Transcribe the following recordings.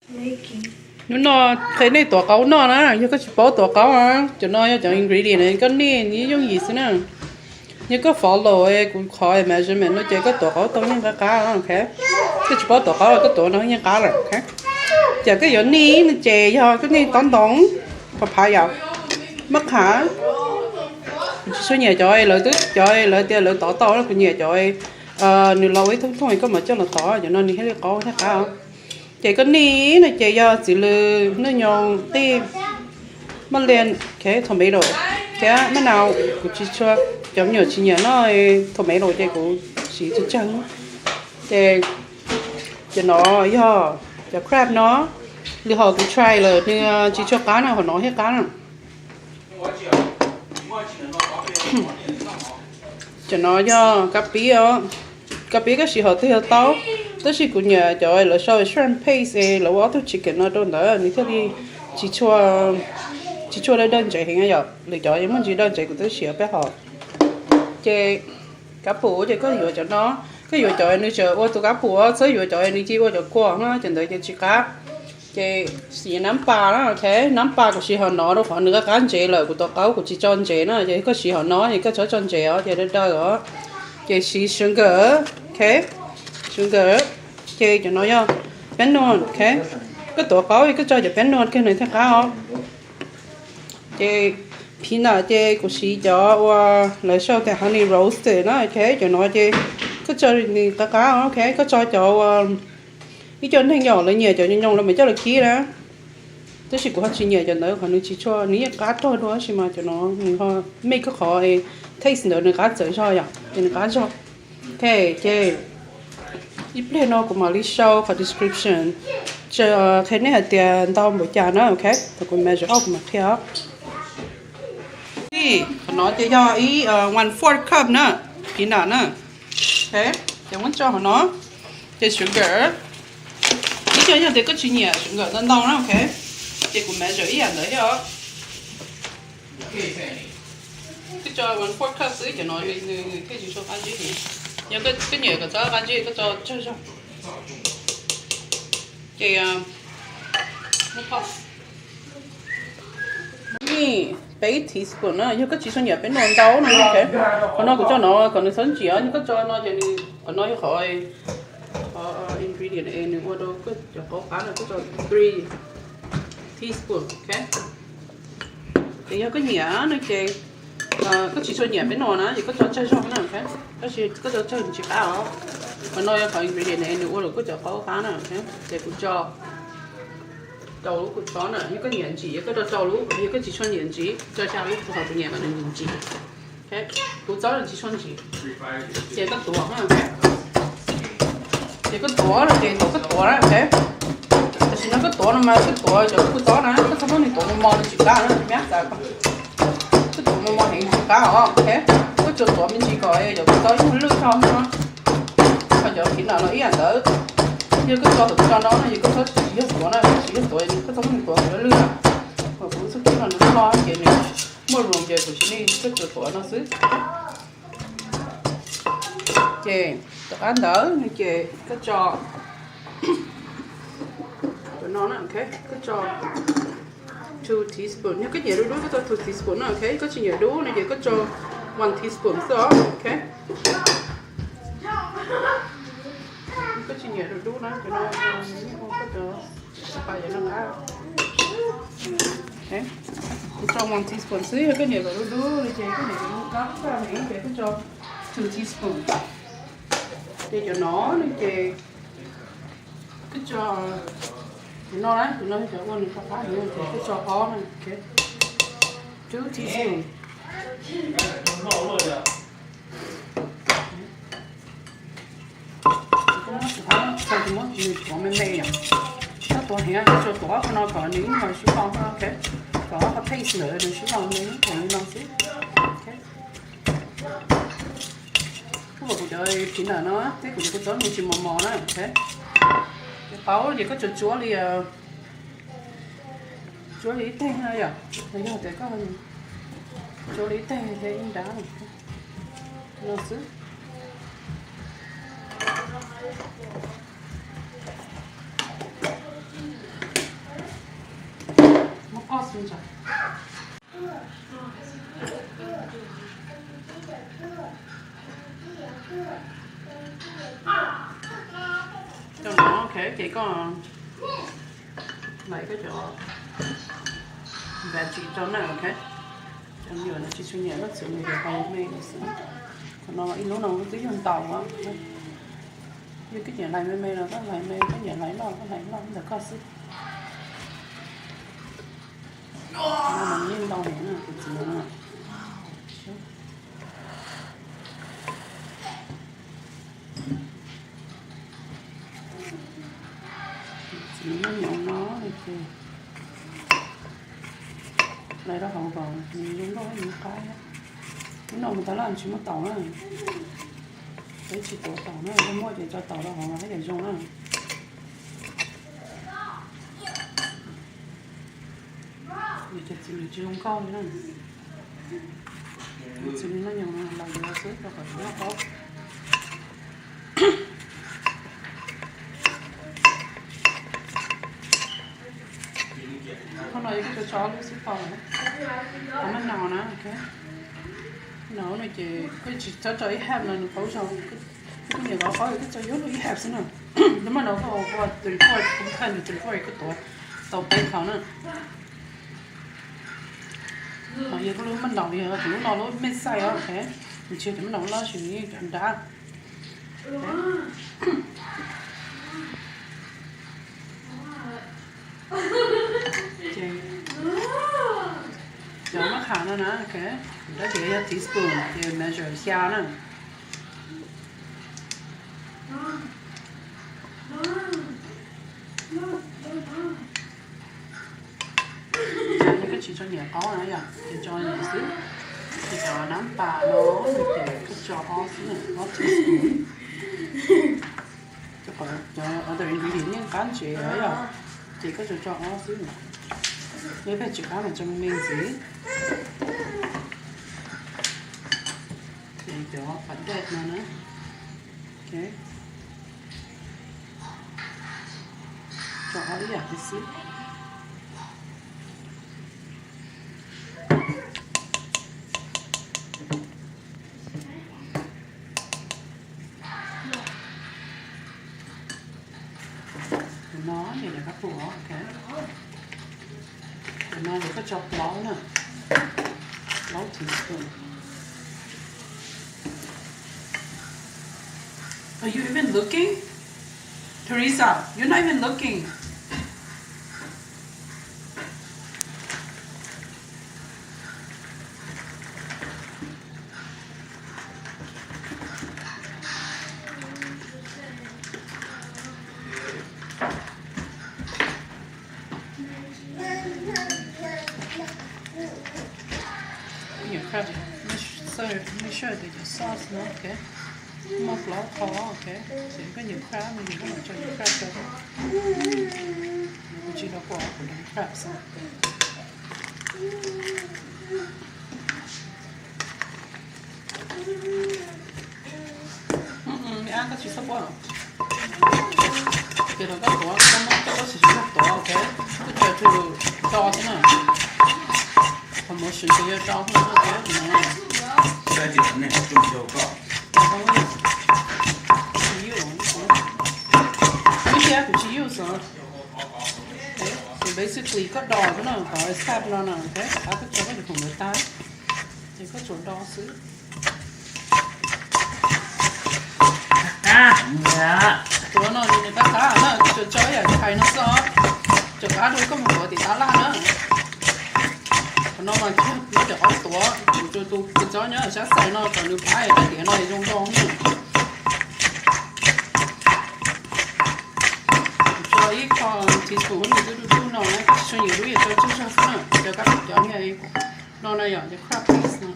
Hnub no qhia nej tuav qaub noj na, yog koj tsis paub tuav qaub na, cov no yog cov ingredient koj nej nws yooj yim xwb na. Yog koj follow kuv qhov measurement no ces koj tuav qaub tau yeej qab qab, ok. Koj tsis paub tuav qaub koj tuav no yeej qab lawm, ok. Ces koj yuav nej no ces yog koj nej tob ntoo, phav phav yom, mab qhab. Kuv tsis tshua nyiam cov lawv twb cov lawv tias lawv tov tau, kuv nyiam cov nws los ua ib thooj thooj koj mam coj los tov, cov no nws thiaj li qaub thiab qab. Ces koj nej no ces yog txiv lws, hnub nyoog, qij, maj lias, tomato thiab maj nau. Kuv tsis tshua, cov me nyuam tsis nyiam noj tomato ces kuv siv tsawg tsawg. Ces cov no yog cov crab no, lwm hom kuv try lawm nws tsis tshua qab na, hom no thiaj qab na. Cov no yog kab pib os, kab pib koj siv hom twg los tau, tab sis kuv nyiam cov lawv sau shrimp paste es lawv ua ob tug chicken no rau ntawd nws thiaj li tsis tshua, tsis tshua dawb dawb ntsev heev yom, lwm cov yeej muaj ntsis dawb ntsev kuv twb siv peb hom. Ces kab pum ces koj yuav cov no, koj yuav cov nws tseem ua tus kab pum, txhob yuav cov nws cia ua cov kua na, cov ntawd ces tsis qab. Ces siv nab pas na, ok, nab pas kuv siv hom no rau qhov nws qab qab ntsev lawm, kuv tuav qaub kuv tsis tso ntsev na, ces koj siv hom no ces koj txhob tso ntsev os, ces daw daw os. Ces siv sugar, ok, sugar, ces cov no yog peb no, ok, koj tuav qaub koj tso cov peb no kiag nws thiaj qab os. Ces peanut ces kuv siv cov uas lawv sau tias honey roasted na, ok, cov no ces koj tso nws qab qab, ok, koj tso cov uas ib co neeg yom lawv nyiam cov nyoos nyoos lawv mam coj los kib na. Tab sis kuv ho tsis nyiam cov ntawd qhov nws tsis tshua, nws yeej qab rog dua tab sis mas cov no nws ho make koj qhov taste ntawd nws qab txawv zog yom, ces nws qab zog. Ok, ces ib pliag no kuv mam li sau qhov description qhia nej hais tias ntau npaum cas na, ok, thaum kuv measure out kuv mam qhia. Qhov no ces yog ib one fourth cup na, peanut na. Ok, ces muab tso qhov no. Ces sugar, ib co yog tias koj tsis nyiam sugar ntau ntau na, ok, ces kuv measure ib yam ntawd thiab os. Koj tso one fourth cup xwb, cov no nws thiaj tsis tshua qab zib heev. Yog koj nyiam kom txhob qab zib koj tso tsawg zog. Ces muab pos, nej peb teaspoon na, yog koj tsis tshua nyiam peb no ntau no, ok. Qhov no kuv tso no kom nws txhob ntsim os, yog koj tso no ces nws, qhov no yog qhov, qhov ingredient es nws ua rau koj cov qaub qab no, koj tso three teaspoon, ok. Ces yog koj nyiam no ces, koj tsis tshua nyiam peb no na ces koj tso tsawg zog na, ok. Tab sis koj tso tsawg nws tsis qab os. Qhov no yog qhov ingredient es nws ua rau koj cov qaub qab na, ok. Ces kuv tso rau lub kua txob na, yog koj nyiam ntsim yog koj tso rau lub, yog koj tsis tshua nyiam ntsim tso xya lub, qhov kuv nyiam kom nws ntsim. Kuv txob nws tsis tshua ntsim, ces koj tuav na, ces koj tuav no ces tuav koj tuav na, ok. Tam sim no koj tuav no mas koj tuav cov kua txob na, koj txhob muab nws tuav mos mos nws tsis qab na, me ab xav. Koj tuav mos mos heev tsis qab os, ok. Koj tsuas tuav me ntsis kom cov kua txob yeej lwj tso no. Ho cov peanut no ib yam ntawd, yog koj tso thaum koj tso no no ces koj txhob tsis yog tuav na, tsis yog tuav, koj txhob muab nws tuav kom lwj na. Kom kuv txuj kib no nws loj ces nws muaj room ces kuv sim li koj tsuas tuav no xwb. Ces tom qab ntawd no ces koj tso cov no na, ok, koj tso two teaspoon, yog koj nyiam dub dub koj tso two teaspoon na, ok, koj tsis nyiam dub no ces koj tso one teaspoon xwb os, ok. Koj tsis nyiam dub dub na, cov no yeej ua koj cov pas yov no qab. Kuv tso one teaspoon xwb, yog koj nyiam kom dub dub li ces koj nyiam kom dub qab tshaj heev ces koj tso two teaspoon. Ces cov no no ces koj tso, cov no na, cov no cov ua nws qab qab heev ces koj tso ob na, ok, two teaspoon. Koj muab tsis tau, tsis muab nws tuav me me yom. Txhob tuav heev, koj tsuas tuav qhov no kom nws ib nyuag sib loj, ok, kom qhov taste ntawd nws sib loj, nws ib nyuag li no xwb. Kuv, kuv cov peanut no thiab kuv cov kua txob nws tsis mos mos na, ok. Cov qaub ces koj tsuas tsuav li, tsuav li ib teg na yom, los yog tias koj tsuav li ib teg thiab ib nrab no xwb. Cov no, ok, ces koj hlais koj cov veggie rau na, ok. Cov nyuam no tsis tshua nyiam koj txiv nws hau me xwb. Qhov no ib lub no twb yog ntaus, yog koj nyiam hlais me me los koj hlais me, koj nyiam hlais loj koj hlais loj ntawm koj xwb. Yeej ntau heev na, tus txiv no. Txiv me nyuam no ces hlais rau hauv kom nws zoo nkauj ib yam li qab. Lub no mus tau lawm tsis muaj taum na. Peb tsis tuav taum na, yog muaj ces tso taum rau hauv mas thiaj li zoo na. Vim cov txiv nws tsis zoo nkauj li na. Txiv nws noj nyoos los yuav xwb rau qhov noj qaub. Qhov no yog koj tso tso ob lub xwb tau lawm. Qhov no no na, ok. No no ces koj tsis txhob tso ib hab no nws qaub zog. Koj nyiam qaub qaub koj tso yuav luag ib hab xwb na. Tus maj no koj ua twenty four, koj thaj nws twenty four koj tuav tau peb qhov na. Yog koj lub maj ntaus yog tus lub no lub me xais os, ok. Nws tsis yog cov maj ntaus loj tsis nws yeej cov nrab. Ces cov maj qham no na, ok, nrab ces yog teaspoon ces measure xya na. Ces yog koj tsis tshua nyiam qaub na yom, ces tso nyiam xwb. Ces cov nab pas no ces koj tso ob xwb, ob teaspoon. Rau qhov cov other ingredient yeej qab ntsev yom, ces koj tsuas tso ob xwb. Yog koj tsis qab mas tso me me ntxiv. Ces cov pas dej no na, ok, tso ob ib yam li xwb. Tus no ces yog kab pum, ok. Tus no ces koj tso plaub na, plaub teaspoon. Are you even looking? Teresa, you're not even looking. Nyiam crab, make sure, make sure tias cov sauce no, ok. Muaj plaub qho, ok. Ces koj nyiam crab no ces koj mam tso nyiam crab rau. Kuv tsis tau pom kuv nyiam crab xwb. Ab, koj tsis txhob pom. Ces los koj tuav, koj muab coj koj siv sib zog tuav, ok. Koj tso tseg do xwb na. Qhov mus siv ces yog do xwb na, ok. Ib tiab kuv tsis use os. So basically koj do xwb na, qhov stab no na, ok. Ab, koj tso koj tus khoom ntawd tag, ces koj tsuas do xwb. Tuav no nws qab qab na, koj tsuas tso ib yam li hais no xwb os. Tsuas qab rau koj mus tuav tim tab laj na. Qhov no mas tsuas muab cov qaub tuav, kuv tus kua txob nyob sab xais no kom nws pab rab diav no zoo zoo na. Tso ib qho teaspoon nws twb du du no na, koj tsis tshua nyiam dub yam tso tsawg zog xwb na, cov kab pum cov niag no na yom, cov crab paste no.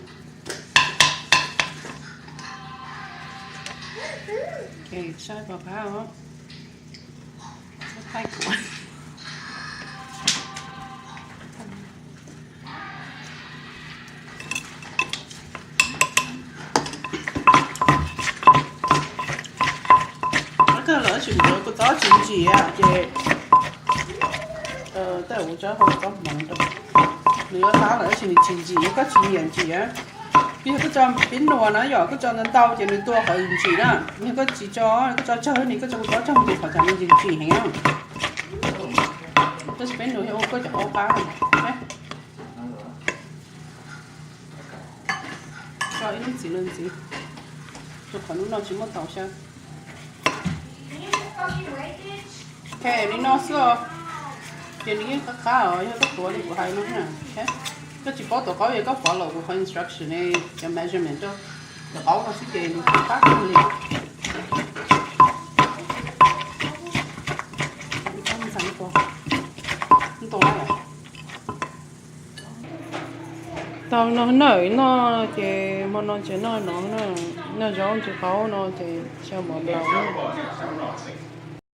Ok, saib pom phab os. Thaij kuv. Koj lawv tsis muaj kua txob tsis ntsim ces Tej zaum kuv tso hauv txoj hmoov rau. Nws yuav qab lawm tab sis nws tsis ntsim, yog koj tsis nyiam ntsim. Yog koj tso pib nuam na, yog koj tso ntau ntau ces nws tua qhov ntsim na. Yog koj tsis tso, koj tso tsawg ni, koj tso kuv tso tsawg ces qhov cas nws ntsim ntsim heev. Tab sis peb nus yog ua koj cov qaub qab. Tso ib lub ntxiv lub ntxiv, rau qhov lub no tsis muaj tau xyab. Ok, li no xwb os. Ces nws yeej qab qab os, yog koj tuav li kuv hais no na. Koj tsis paub tuav qaub, yog koj follow kuv qhov instruction ne, cov measurement rau cov qaub no xwb ces nws qab qab kawg li. Tau no nawj noj ces hmo no tsis noj no, noj zaub ntsis qaub no ces xyaw mov nplaum na.